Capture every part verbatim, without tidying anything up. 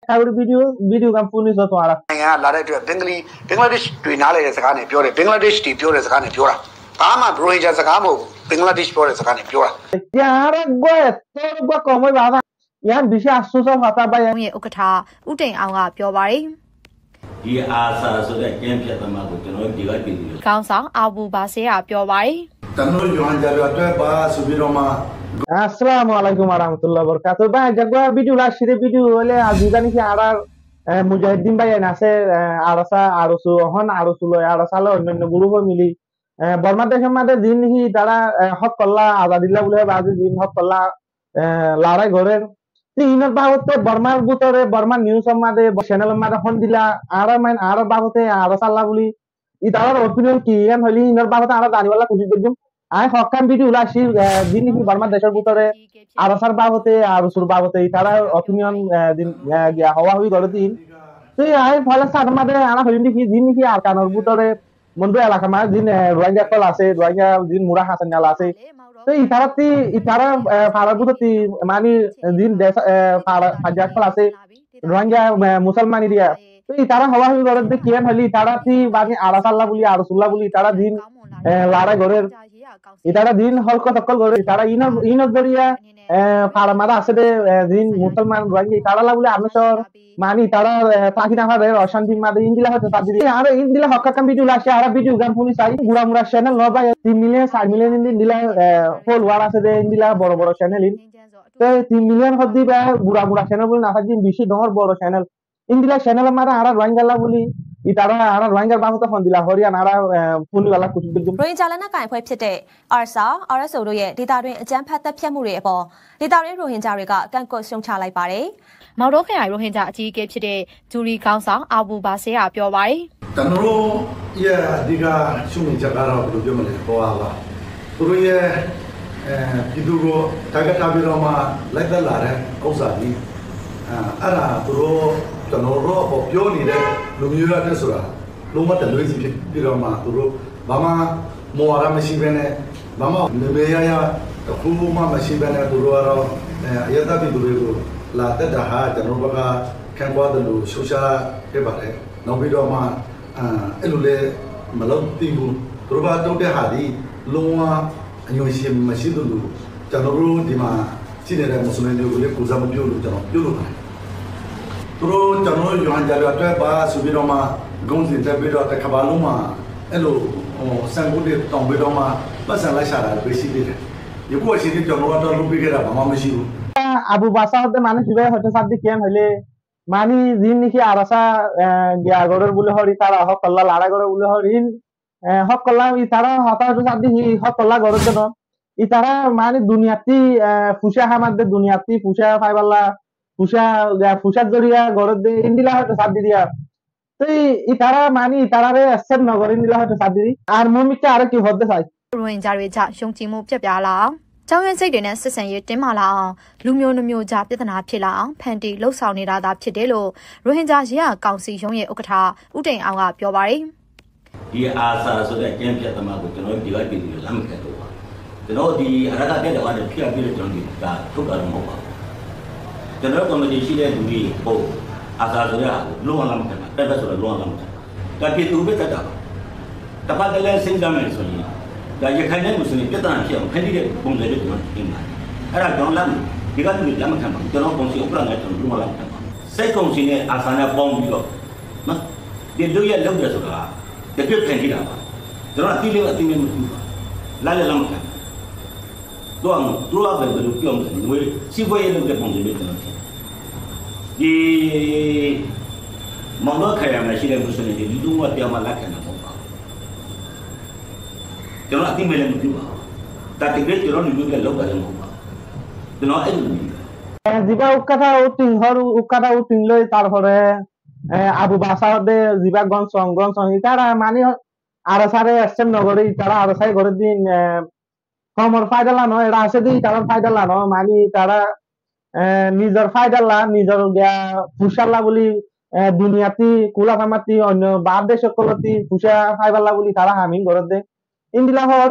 Ekká gori video, video gán fúni só tuáñra. နိုင်ငံကလာတဲ့အတွက် ဘင်္ဂလီ၊ ဘင်္ဂလားဒေ့ရှ်တွေနားလည်တဲ့စကားနဲ့ပြောတယ်၊ ဘင်္ဂလားဒေ့ရှ်တွေပြောတဲ့စကားနဲ့ပြောတာ။ ဘာမှ ရိုဟင်ဂျာစကားမဟုတ်ဘူး၊ ဘင်္ဂလားဒေ့ရှ်ပြောတဲ့စကားနဲ့ပြောတာ။ Yára gua, tor gua komoi bada. Yán bicí afsúsor hotá bái. ရုံးရဲ့ဥက္ကဋ္ဌ ဦးတိန်အောင်က ပြောပါတယ်။ ဒီအာဆာဆိုတဲ့အကြမ်းဖက်သမားကို ကျွန်တော်တို့ဒီကပြည်သူတွေ ခေါင်းဆောင် အာဘူဘာဆေးက ပြောပါတယ်။ ကျွန်တော်တို့ ရိုဟင်ဂျာတွေအတွက်ပါဆိုပြီးတော့မှ Assalamu alaikum warahmatullahi wabarakatuh. Bái, aijja gua video la share video óile aijja niki añárar, eh, mujahidin bái ain asé, eh, ARSA, ARSU, ehón ARSU loi, ARSA loi, onno onno group oi mili, eh, Bormar decor maze din niki tará, eh, hók olla azadilla buli bade din hók olla, eh, lorai gorer. Te inor babote Bormar bútore, Bormar news or maze, channel or maze hondilla, añárar main, añárar babote ARSA lla buli, itarar opinion ki, iyan hoile inor babote añára zanibálla kucíc goijjum. Añí hokkán video loi aiccí, eh, din niki Bormar decor bútore ARSA r babote, ARSU r babote, itarar opinion, eh, din, eh, giya howa howi gore din. Te añí foila start or maze añára hoiyum de ki, din niki Arkan or bútore Mondu elaka maze din, eh, Rohingya ókkol asé, Rohingya din Mura Hasan Nal asé. Te itara ti, itara, eh, farar bútore ti, mani, din des, eh, fara, faijja ókkol asé, Rohingya, eh, Musolman area. Te itara howa howi gorer de kiyan hoile itara ti mani ARSA lla buli, ARSU lla buli, itara din, eh, lorai gorer. Itara din hórkot ókkol gorer. Itara inor, inor zoriya, eh, farar maze asé de, eh, din Musolman Rohingya, itara lla buli amesor, mani itara, eh, táki no farer, ocantir maze indilla hoito sar diri. Añára indilla hokkán video loi aiccí, añára video gán fúni sai. Gura mura channel no bái, tin million, sair million indilla, eh, follower asé de, indilla boro boro channel in. Te tin million hoddé bái, gura mura channel buli no sai de, bicí dóñr boro channel. Indilla channel or maze añára Rohingya lla buli, itara añára Rohingya r babote hondilla horer, añára, eh, fúnibálla kucíc goijjum. ရိုဟင်ဂျာလက်နက်ကိုင်အဖွဲ့ဖြစ်တဲ့ ARSA, ARSO တို့ရဲ့ဒေသတွင်းအကြမ်းဖက်သတ်ဖြတ်မှုတွေအပေါ် ဒေသတွင်းရိုဟင်ဂျာတွေက ကန့်ကွက်ရှုတ်ချလိုက်ပါတယ်။ မောင်တောခရိုင် ရိုဟင်ဂျာအကြီးအကဲဖြစ်တဲ့ ဂျူရီခေါင်းဆောင် အာဘူဘာဆေးက ပြောပါတယ်။ ကျွန်တော်တို့ရဲ့အဓိကရှုမြင်ချက်ကတော့ ဘယ်လိုပြောမလဲ၊ ဟိုဟာပါ။ သူတို့ရဲ့ အဲ၊ ပြည်သူကို target ထားပြီးတော့မှ လိုက်သတ်လာတဲ့ဥစ္စာကြီး၊ အဲ၊ အဲ့ဒါ သူတို့ ကျွန်တော်တို့အပေါ်ပြောနေတဲ့ လူမျိုးရေးအတွက်ဆိုတာ လုံးဝတလွဲစီဖြစ်ပြီးတော့မှ သူတို့ ဘာမှမူဝါဒမရှိဘဲနဲ့ ဘာမှမေမေရရတစ်ခုမှမရှိဘဲနဲ့ သူတို့ကတော့ အဲ၊ အရပ်သားပြည်သူတွေကို လာသတ်တာဟာ ကျွန်တော်တို့ဘက်က ခံကွာသလို ရှုတ်ချခဲ့ပါတယ်။ နောက်ပြီးတော့မှ အဲ၊ အဲ့လိုလဲ မလုပ်သင့်ဘူး။ သူတို့က တုတ်တဲ့ဟာသည် လုံးဝအညွန့်ရှိမရှိသလို ကျွန်တော်တို့ဒီမှာရှိနေတဲ့ မွတ်စလင်တွေကိုလည်း ကိုယ်စားမပြုလို့ ကျွန်တော်ပြုလုပ်ပါတယ်။ သူတို့ ကျွန်တော်တို့ ရိုဟင်ဂျာတွေအတွက်ပါဆိုပြီးတော့မှ ခေါင်းစဉ်တပ်ပြီးတော့ တစ်ကမ္ဘာလုံးမှာ အဲ့လို ဟို၊ ဆန်ဖိုးတွေတောင်းပြီးတော့မှ ပတ်စံလိုက်ရှာတာပဲရှိသေးတယ်။ ယခုအချိန်ထိ ကျွန်တော်ကတော့ လုပ်ပေးခဲ့တာ ဘာမှမရှိဘူး။ Abu Basar de mane ki bái hoito sar de kiyan hoile, mani zin niki ARSA, eh, giya gorer buli hoór, itara hók olla lorai gorer buli hoór, in, eh, hók olla itara hotá hoito sar de ki hók olla gorer de no. Itara mani duniyatti, eh, fusa hamar de, duniyatti fusa faiballa, fusa, eh, fusar zoriya gorer de, indilla hoito sar de diya. Te itara mani itarare accept no gore, indilla hoito sar de. Ar mui mitte aro ki hoódde sai. ရိုဟင်ဂျာတွေကြား ယုံကြည်မှုပျက်ပြားလာအောင်၊ ကျောင်းရိုးစိတ်တွေနဲ့ ဆက်ဆံရေးတင်းမာလာအောင်၊ လူမျိုးနှစ်မျိုးကြား ပြဿနာဖြစ်လာအောင် ဖန်တီးလုပ်ဆောင်နေတာသာဖြစ်တယ်လို့ ရိုဟင်ဂျာရေးရာကောင်စီရုံးရဲ့ဥက္ကဋ္ဌ ဦးတိန်အောင်က ပြောပါတယ်။ ဒီအာဆာဆိုတဲ့အကြမ်းဖက်သမားကို ကျွန်တော်တို့ဒီကပြည်သူတွေ လက်မခံလို့ပါ။ ကျွန်တော်တို့ဒီအရကတက်တဲ့ဘာတွေဖြစ်ပြီးတော့ ကျွန်တော်ဒီဒါထုတ်တာတော့မဟုတ်ပါဘူး။ ကျွန်တော်တို့ကော်မတီရှိတဲ့လူတွေဟိုအာဆာဆိုတဲ့ဟာကို လုံးဝလက်မခံပါ။ တက်တဲ့ဆိုတော့ လုံးဝလက်မခံပါ။ ဒါပြည်သူပဲတက်တာပါ။ တစ်ဖက်တစ်လမ်းစဉ်းစားမယ်ဆိုရင် ဒါရခိုင်နဲ့မွတ်စလင်ပြဿနာဖြစ်အောင် ဖန်တီးတဲ့ပုံစံတွေကျွန်တော်ထင်ပါတယ်။ အဲ့ဒါကြောင့် လက်မ၊ ဒီကလူတွေလက်မခံပါဘူး။ ကျွန်တော်ကောင်စီဥက္ကဋ္ဌနဲ့ ကျွန်တော်လုံးဝလက်မခံပါဘူး။ စစ်ကောင်စီနဲ့အာဆာနဲ့ပေါင်းပြီးတော့ နော်၊ ဒီလုပ်ရပ်လုပ်တယ်ဆိုတာ တကယ့်ဖန်တီးတာပါ။ ကျွန်တော်အသိလည်းအသိနဲ့မသိပါဘူး။ လက်လည်းလက်မခံပါဘူး။ သူက၊ သူကဘယ်လိုပြောမလဲ၊ ငွေ၊ စီးပွားရေးလုပ်တဲ့ပုံစံမျိုး ကျွန်တော်ထင်တယ်။ ဒီမောင်တောခရိုင်မှာရှိတဲ့ မွတ်စလင်တွေ လုံးဝတရားမှလက်ခံတာမဟုတ်ပါဘူး။ ကျွန်တော်အသိမှတ်လည်းမပြုပါဘူး။ ဒါတကယ်ကျွန်တော်လူမျိုးတွေလောက်တာလည်းမဟုတ်ပါဘူး။ ကျွန်တော်အဲ့လိုမြင်တယ်။ Eh, ziba ukkata uting hor, ukkata uting loi, tarfore, eh, Abu Basar de ziba Gonsong, Gonsong, itara mani ARSA re accept no gore, itara ARSA gore din, eh, komor faidalla no, era asé de itarar faidalla no, mani itara, eh, nizor faidalla, nizor giya fusalla buli, eh, duniyatti, kula famatti, onno baár dec ókkoltti fusa faiballa buli itara ham in gorer de. Indilla hoór,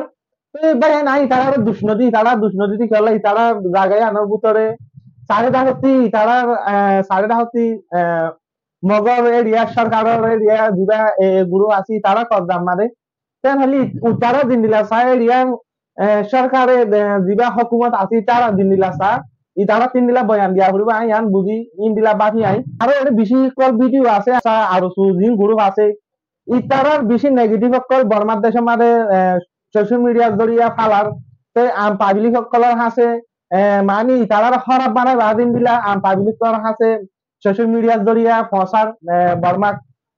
te bái, nai, itarar duc no di, itarar duc no di, kiyólla itarar zaga iyanor bútore, Sairó dhákottí, itarár, e, sairó dhákottí, e, Mogor eriya, sorkaror eriya, zibá, e, guruf asé, itarár kobzar maze. Ten hoilé itará zendilla saá eriya, e, sorkare, e, zibá hókumot asé, itará zendilla saá, itará tendilla boyan diya foribó, añí yián buzí, endilla báfi añí. Aró ere beci ókkol video asé, asá, aró su zin guruf asé, itarár beci negative ókkol Bormar decór maze, e, social media zoriya falar, te am public ókkolor hañsé, e, mani itarár hóraf banai baade endilla am public ókkolor hañsé social media zoriya foóñsar, e, Bormar,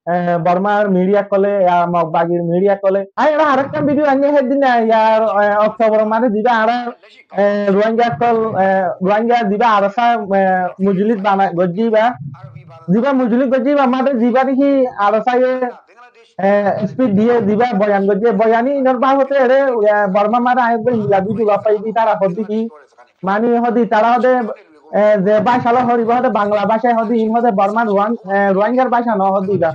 e, Bormar media ókkole, ya Mog bagir media ókkole. Añí ere arekkán video ainní héddin, e, yar, e, October or maze zibá añárar, e, Rohingya ókkol, e, Rohingya zibá ARSA, e, mujlis bana-, goijjé ibá, zibá mujlis goijjé ibá maze zibá niki ARSA ye, e, speech diye, zibá boyan goijjé, boyan inor babote ere, e, Bormar maze añí ekbar endilla video loi faiyí, itará hoódde ki, mani hoódde itará hoódde, e, ze báca loi hoór ibá hoódde Bangla báca hoódde, in hoódde Bormar Rohing-, e, Rohingyar báca no hoódde ibá.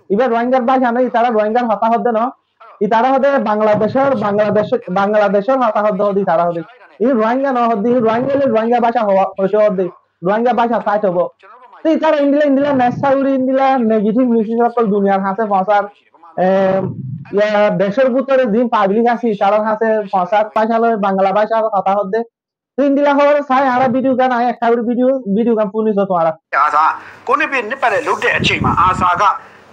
Ibá Rohingyar báca no, itará Rohingyar hotá hoódde no. Itará hoódde Bangladecór, Bangladec, Bangladecór hotá hoódde hoódde itará hoódde. In Rohingya no hoódde, in Rohingya óile Rohingya báca hoó-, hoóite hoódde. Rohingya báca táit óibo. Te itará endilla, endilla nesa gori, endilla negative message ókkol duniyar hañsé foóñsar. E, ya decór bútore zin public asé, itarár hañsé foóñsar, báca loi, Bangla bácar hotá hoódde. Te endilla hoór sai añára video gán, añí ekká gori video, video gán fúni só tuáñra. ARSA ကို နှစ်ပစ်နှစ်ပတ်လည်လုပ်တဲ့အချိန်မှာ ARSA က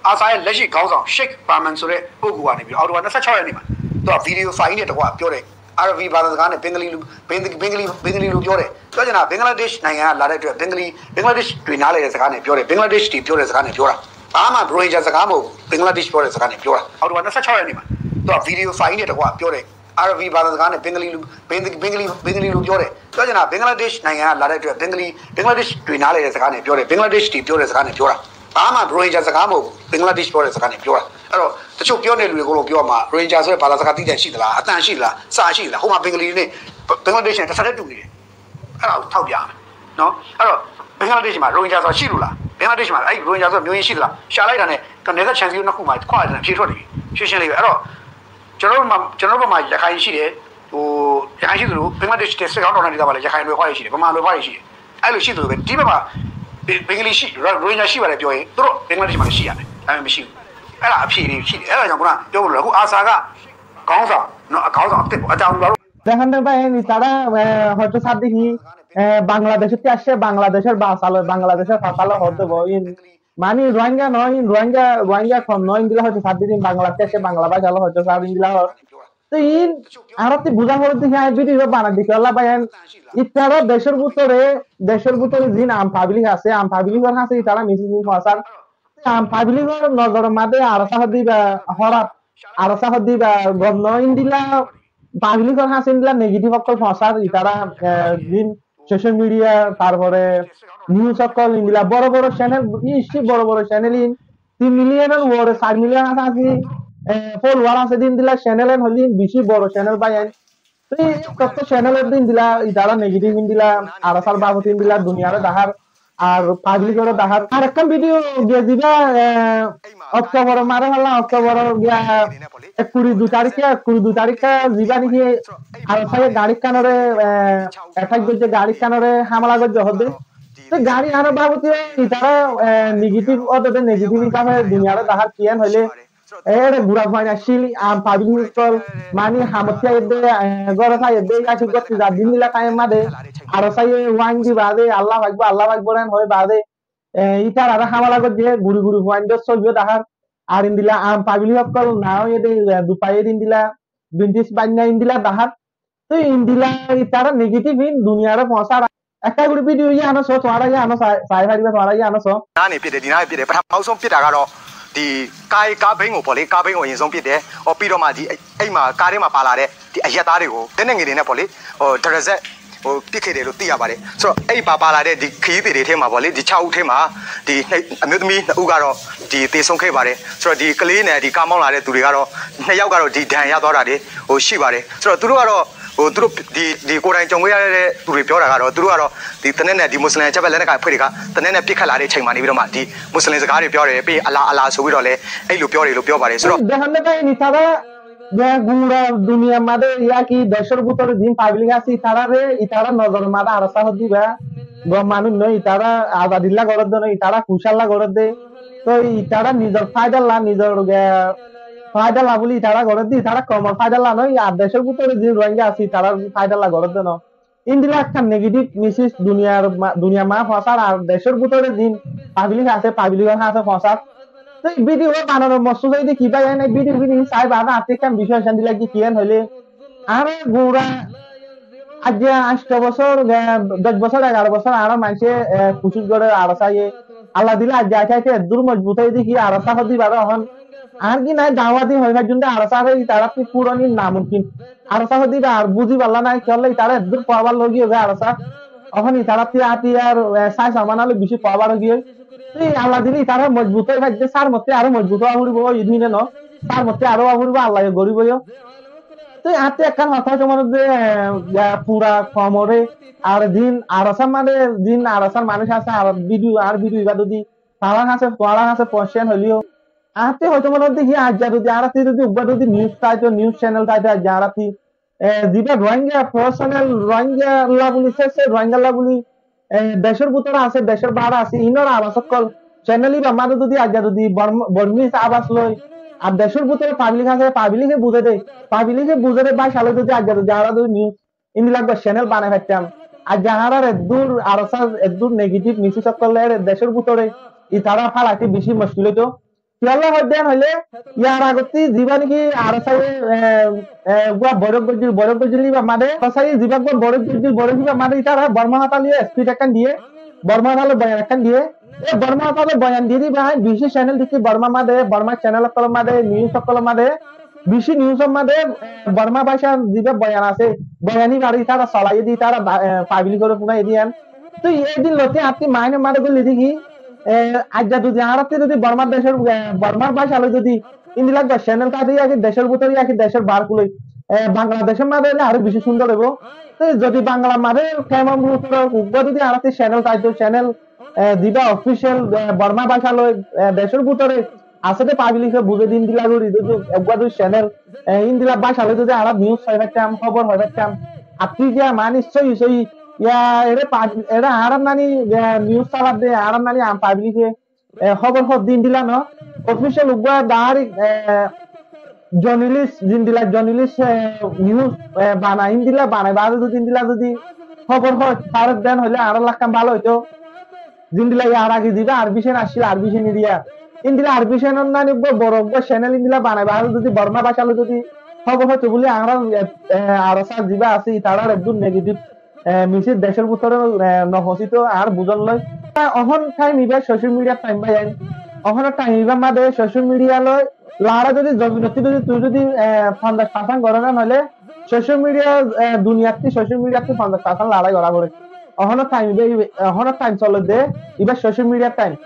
ARSA ရဲ့လက်ရှိခေါင်းဆောင် Sheikh Bahman ဆိုတဲ့ပုဂ္ဂိုလ်ကနေပြီးတော့ အောက်တိုဘာနှစ်ဆယ့်ခြောက်ရက်နေ့မှာ သူက video file နဲ့တကွပြောတယ်။ အာရဗီဘာသာစကားနဲ့ ဘင်္ဂလီလို ဘင်္ဂ- ဘင်္ဂလီ- ဘင်္ဂလီလိုပြောတယ်။ ပြောချင်တာ ဘင်္ဂလားဒေ့ရှ်နိုင်ငံကလာတဲ့အတွက် ဘင်္ဂလီ- ဘင်္ဂလားဒေ့ရှ်တွေနားလည်တဲ့စကားနဲ့ပြောတယ်။ ဘင်္ဂလားဒေ့ရှ်တွေပြောတဲ့စကားနဲ့ပြောတာ။ ဘာမှ ရိုဟင်ဂျာစကားမဟုတ်ဘူး။ ဘင်္ဂလားဒေ့ရှ်ပြောတဲ့စကားနဲ့ပြောတာ။ အောက်တိုဘာနှစ်ဆယ့်ခြောက်ရက်နေ့မှာ သူက video file နဲ့တကွပြောတယ်။ အာရဗီဘာသာစကားနဲ့ ဘင်္ဂလီလို- ဘင်္ဂ- ဘင်္ဂလီ- ဘင်္ဂလီလိုပြောတယ်။ ပြောချင်တာ ဘင်္ဂလားဒေ့ရှ်နိုင်ငံကလာတဲ့အတွက် ဘင်္ဂလီ- ဘင်္ဂလားဒေ့ရှ်တွေနားလည်တဲ့စကားနဲ့ပြောတယ်။ ဘင်္ဂလားဒေ့ရှ်တွေပြောတဲ့စကားနဲ့ပြောတာ။ ဘာမှ ရိုဟင်ဂျာစကားမဟုတ်ဘူး။ ဘင်္ဂလားဒေ့ရှ်ပြောတဲ့စကားနဲ့ပြောတာ။ အဲ့တော့ တချို့ပြောနေလူတွေအကုန်လုံးပြောမှာ ရိုဟင်ဂျာဆိုတဲ့ဘာသာစကားသိချင်ရှိသလား။ အသံရှိသလား။ စာရှိသလား။ ဟိုမှာ ဘင်္ဂလီတွေနဲ့ ဘင်္ဂလားဒေ့ရှ်နဲ့ တစ်ဆက်တည်းတူနေတယ်။ အဲ့ဒါကိုထောက်ပြရမယ်နော်။ အဲ့တော့ ဘင်္ဂလားဒေ့ရှ်မှာ ရိုဟင်ဂျာဆိုတာရှိလို့လား။ ဘင်္ဂလားဒေ့ရှ်မှာ အဲ့ဒီ ရိုဟင်ဂျာဆိုတဲ့မျိုးရင်းရှိသလား။ ရှာလိုက်တာနဲ့ နယ်စပ်ခြံစည်းရိုးနှစ်ခုမှာ ခွာလိုက်တာနဲ့ ဖြေထွက်နေပြီ။ ရှင်းရှင်းလေးပဲ။ အဲ့တော့ ကျွန်တော်တို့မှာ- ကျွန်တော်တို့ဘက်မှာ ရခိုင်ရှိတယ်။ ဟို- ရခိုင်ရှိသလို ဘင်္ဂလားဒေ့ရှ် စစ်ခေါင်းထောင်တဲ့ဒေသမှာလည်း ရခိုင်နွယ်ဖွားတွေရှိတယ်။ ဗမာနွယ်ဖွားတွေရှိတယ်။ အဲ့လိုရှိသလိုပဲ ဒီဘက်မှာ ဘင်- ဘင်္ဂလီရှိ- ရို- ရိုဟင်ဂျာရှိပါတယ်ပြောရင် သူတို့ ဘင်္ဂလားဒေ့ရှ်မှာလည်းရှိရတယ်။ ဒါပေမဲ့ မရှိဘူး။ အဲ့ဒါအဖြေတွေရှိတယ်။ အဲ့ဒါကြောင့် ခုနပြောလို့ အခု ARSA က ခေါင်းဆောင်နော်။ အခေါင်းဆောင်အသစ်ပေါ့။ အတောင်ဦးပါလို့ Dekán de bái, itará, e, hoito sádde ki, e, Bangladecótti aiccé, Bangladecór basa loi, Bangladecór hotá loi hoódde bái. In mani Rohingya no, in Rohingya, Rohingya kom no, endilla hoito sádde, in Bangladesh aiccé, Bangla báca loi hoito sádde, endilla hoór. Te in añárattú buzá foredde ki, añí video ibá banadde kiyólla bái, en itará decór bútore, decór bútore zin am public asé, am public or hañsé itará message foóñsar. Am public or nozor or maze ARSA hoódde ibá hóraf, ARSA hoódde ibá gom no, endilla public or hañsé endilla negative ókkol foóñsar itará, e, zin social media, tarfore news ókkol, endilla boro boro channel, beci boro boro channel in tin million or uore, sair million asé, asé, e, follower asé de endilla channel in hoilé beci boro channel bái, en Te kotto channel ot endilla, itará negative endilla, ARSA r babote endilla duniyare dahár, ar public ore dahár. Ar ekkán video giya ziba, e, October or maze holla, October or giya ek kuri dui tarik, ek kuri dui tarik ziba niki ARSA ye gari ekkanore, e, attack goijje, gari ekkanore hamala goijje hoódde. Te gari ar babote itará, e, negative, ódde negative hísabe duniyare dahár, kiyán hoile, ere gura fuain accíl, am public ókkol, mani hamot saiyedde, e, góre saiyedde, yaki gotte zadde endilla time maze, ARSA ye wáin di baade, Allahu Akbar, Allahu Akbar en hoi baade, e, itarare hamala goijje, guri guri fuain dór sóbi dahár, ar endilla am public ókkol na óiyede, e, dupaiyede endilla, bintis bainna endilla dahár, Te endilla itará negative in duniyare foóñsar. Ekká gori video yián ó só, tuáñra yián ó sai, sai fariba, tuáñra yián ó só. နားနေပစ်တယ်။ ဒီနားနေပစ်တယ်။ ပထမဆုံးပစ်တာကတော့ ဒီကား- ကားဘီးကိုပေါ့လေ၊ ကားဘီးကိုအရင်ဆုံးပစ်တယ်။ ဟို- ပြီးတော့မှ ဒီအိမ်မှာ- ကားထဲမှာပါလာတဲ့ ဒီအရပ်သားတွေကို လက်နက်ငယ်တွေနဲ့ပေါ့လေ၊ ဟို- တရစပ်- ဟို- ပစ်ခဲ့တယ်လို့သိရပါတယ်။ ဆိုတော့ အဲ့ပါ- ပါလာတဲ့ ဒီခရီးသည်တွေထဲမှာပေါ့လေ၊ ဒီခြောက်ဦးထဲမှာ ဒီနှစ်- အမျိုးသမီးနှစ်ဦးကတော့ ဒီသေဆုံးခဲ့ပါတယ်။ ဆိုတော့ ဒီကလေးနဲ့ ဒီကားမောင်းလာတဲ့သူတွေကတော့ နှစ်ယောက်ကတော့ ဒီဒဏ်ရာရသွားတာတွေ ဟို- ရှိပါတယ်။ ဆိုတော့ သူတို့ကတော့ ဟို- သူတို့ ဒီ- ဒီကိုယ်တိုင်ကြုံခဲ့ရတဲ့သူတွေပြောတာကတော့ သူတို့ကတော့ ဒီသေနတ်နဲ့ ဒီမွတ်စလင်အကြမ်းဖက်လက်နက်ကိုင်အဖွဲ့တွေက သေနတ်နဲ့ပစ်ခတ်လာတဲ့အချိန်မှာနေပြီးတော့မှ ဒီမွတ်စလင်စကားတွေပြောတယ်။ ပြီးရင် အလာ- အလာဆိုပြီးတော့လည်း အဲ့လိုပြောတယ်လို့ပြောပါတယ်။ ဆိုတော့ Dekán de bái, itará, de gura duniyar maze yaki decór bútore zin public asé, itarare, itará nozor or maze ARSA hoódde ibá gom manúic no, itará azadilla gorédde no, itará kucálla gorédde. Toi itará nizor fáidalla, nizor, eh, fáidalla buli itará gorédde, itará koumor fáidalla no, ar decór bútore zin Rohingya asé, itarár fáidalla gorédde no. Endilla ekkán negative message duniyar ma-, duniyar mazé foóñsar, ar decór bútore zin public asé, public or hañsé foóñsar. Toi video bananor moksód óilde ki bái, en video gín sai baade añáttu ekkán beci ocánti lage, kiyán hoilé, añára gura aijja ancto bosór, eh, doc bosór, egaró bosór añára maincé, eh, kucíc gorér ARSA ye. Allah dile aijja aite aite eddúr mozbut óiye de ki ARSA hoó de ibáre ehón. Añár ki nai dawa di hoi faijjum de ARSA re, itaráttu furoni namumkin. ARSA hoó de ibá ar buzí falla nai, kiyólla itará eddúr power loi giyé de ARSA. Ehón itaráttu atiyar, eh, sai samana loi beci power ói giyé. Toi Allah dile itará mozbut ói faijje, sar motte aró mozbut ówa foribó, ói dine no. Sar motte aró ówa foribó, Allah ye goribo yo. Toi añáttu ekkán hotá hoito mone de, eh, ya, fura koumore, ar zin ARSA mane, zin ARSA r manúic asé, ar video, ar video ibá zodi tarár hañsé, tuáñrar hañsé foóñsé hoilé yo. Añáttu hoito mone de ki aijja zodi añárattú zodi uggwá zodi news táito, news channel táito aijja añárattú, eh, zibá Rohingya, professional Rohingya lla buli, sese Rohingya lla buli, eh, decór bútore asé, decór baáre asé, inor abas ókkol channel ibár mazé zodi aijja zodi Borm-, Bormís abas loi, ar decór bútore public asé, public e buzé de, public e buzé de báca loi zodi aijja zodi añára zodi news endilla uggwá channel banai faittam, aijja añárar eddúr ARSA r eddúr negative message ókkol ere decór bútore itará felaite beci muckil óito. Kiyólla hoódde hoilé, yar agottí zibá niki ARSA ye, eh, eh, uggwá boirók goijjíl, boirók goijjíl ibár mazé, ARSA ye zibá uggwá boirók goijjíl, boirók ibár mazé itará Bormá hotá loi speech ekkán diyé, Bormá hotá loi boyan ekkán diyé. E Bormá hotá loi boyan diyé de ibá, beci channel dekí Bormá mazé, Bormá channel ókkolor mazé, news ókkolor mazé, beci news or mazé, eh, Bormá báca zibá boyan asé, boyan ibáre itará solaiyé de, itará ba-, eh, public ore fúnaiyé de yián. Toi e din lóti añáttu mind or mazé goillé de ki, eh, aijja zodi añárattú zodi Bormár decór, eh, Bormár báca loi zodi endilla uggwá channel táito, ya ki decór bútore, ya ki decór baár kuloi, eh, Bangladec or mazé óile aró beci cúndor óibo. Toi zodi Banglar mazé Khemam Rutar uggwá zodi añárattú channel táito, channel, eh, zibá official, eh, Bormá báca loi, eh, decór bútore asé de public e buzé de endilla gorí zodi uggwá zodi channel, eh, endilla báca loi zodi añára news hoi faittam, hóbor hoi faittam, añáttu ya mani sóiyi sóiyi, ya, ere pub-, ere añárar nani, eh, news salar de, añárar nani am public e, eh, hóbor hoó de endilla no, official uggwá direct, eh, journalist, zendilla journalist, eh, news, eh, banai, endilla banai, baade zodi endilla zodi hóbor hoó fare den hoilé aró lakkán bála óito. Zendilla yar age zibá Aar Vision accíl, Aar Vision area, endilla Aar Vision or nani uggwá boro uggwá channel endilla banai, baade zodi Bormá báca loi zodi hóbor hoito buli añárar, eh, eh, ARSA zibá asé, itarár eddúr negative eh, message decór bútore, eh, no foóñsito ar buzón loi. Ehón time ibá social media time bái ain. Ehón time ibár mazé social media loi lorái zodi zobin ottú zodi tui zodi, eh, fonzaic percent goró na hoilé social media, eh, duniyattú social media ttú fonzaic percent lorái gorá foré. Ehón time ibá, ehón time solér de ibá social media time.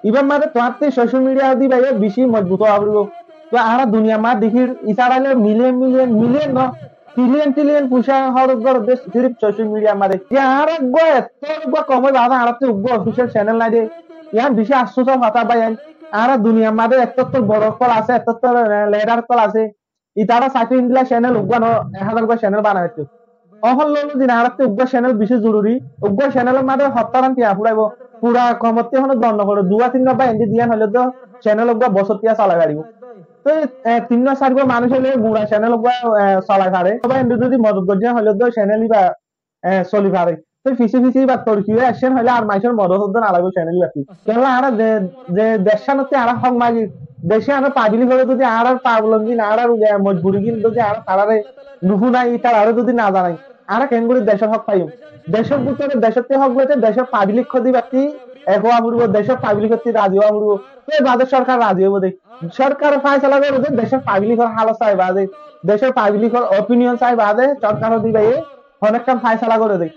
Ibár mazé tuáñttú social media di bái beci mozbut ówa foribó. Toi añára duniyar mazé dekír, itará loi million million, million no, trillion trillion foicá hóros gorédde sirif social media mazé. Te añára uggwá ettór uggwá koum ói baade añárattú uggwá official channel nai de. Yián beci afsusor hotá bái ain. Añára duniyar mazé ettór ettór boro ókkol asé, ettór ettór, eh, leader ókkol asé. Itará saitó endilla channel uggwá no, ek házar uggwá channel banai faitto. Ehón loi loi din añárattú uggwá channel beci zoruri. Uggwá channel or mazé hottáran tiañ furaibo. Fura koum ottú ehón don no foré. Duwá tin no bái endi diyan hoilé de channel uggwá bosór tiañ solai faribó. Toi, eh, tin no sair gua manúic óile gura channel uggwá, eh, solai fare. Tobe ende zodi modot goijjé hoile de channel ibá, eh, soli fare. Toi fisé fisé ibá torki ói aiccé hoile ar maincór modot goijjá no laibo channel ibá. Kiyólla añára ze, ze decán ottú añára hók magi, decé añára public ore zodi añárar problem gin, añárar, eh, mojburi gin zodi añára tarare no fúnai, tarare zodi no zanai, añára keéngori decór hók faiyum? Decór bútore, decór ttú hók loite decór public ore dibattí ek ówa foribo, decór public ottú razi ówa foribo, te bade sorkar razi óibo de. Sorkare faisala gore de decór public or halot sai bade, decór public or opinion sai bade sorkare dibaye honó ekkán faisala gore de.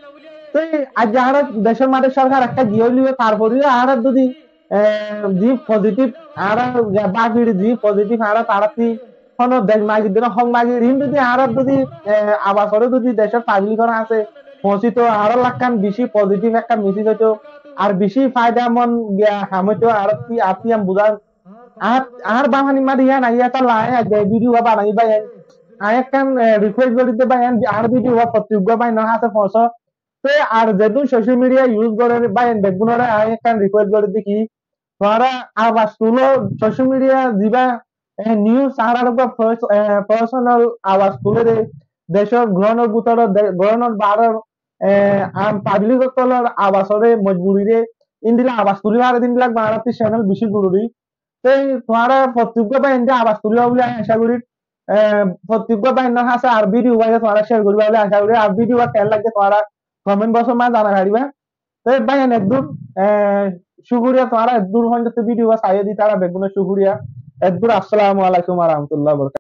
Te aijja añára decór mazé sorkar ekká giyé óileyo, tarfore añára zodi, eh, ze positive, añára bafir ze positive, añára tarattú honó dec magi de no, hók magi, iín zodi añára zodi, eh, abas ore zodi decór public or hañsé foóñsito, aró lakkán beci positive ekkán message óito, ar beci faidamon giya ham óito, ar ki, ar ki ham buzar. Ar, ar bafani mari yián aiyá ta lai, aijja video banai bái. Añí ekkán, eh, request gorí de bái, ar video fottí uggwá bái no hañsé foóñso. Te ar zedún social media use gorér báiyain beggúnoré añí ekkán request gorí dí ki, tuáñra abas tuló, social media zibá, e, news añárar uggwá pers-, e, personal abas tulé de, decór góror bútore, de-, góror baáror, e, am public ókkolor abasoré, mojburire, endilla abas tulí faré de endilla añárattú channel beci zoruri. Te tuáñra fottí uggwá báiyain de abas tulíba buli añí acá gorí. E, fottí uggwá báiyainor hañsé ar video uggwá tuáñra share goríba buli acá gorí. Ar video uggwá keén lage tuáñra comment box or maze zanai faribá. Te báiyain eddur, e, cúkuriya tuáñra eddur foijjonto video uggwá saiyó de tará beggúnor cúkuriya. Eddur, assalamu alaikum wa rahmatullahi wa barakatuhu.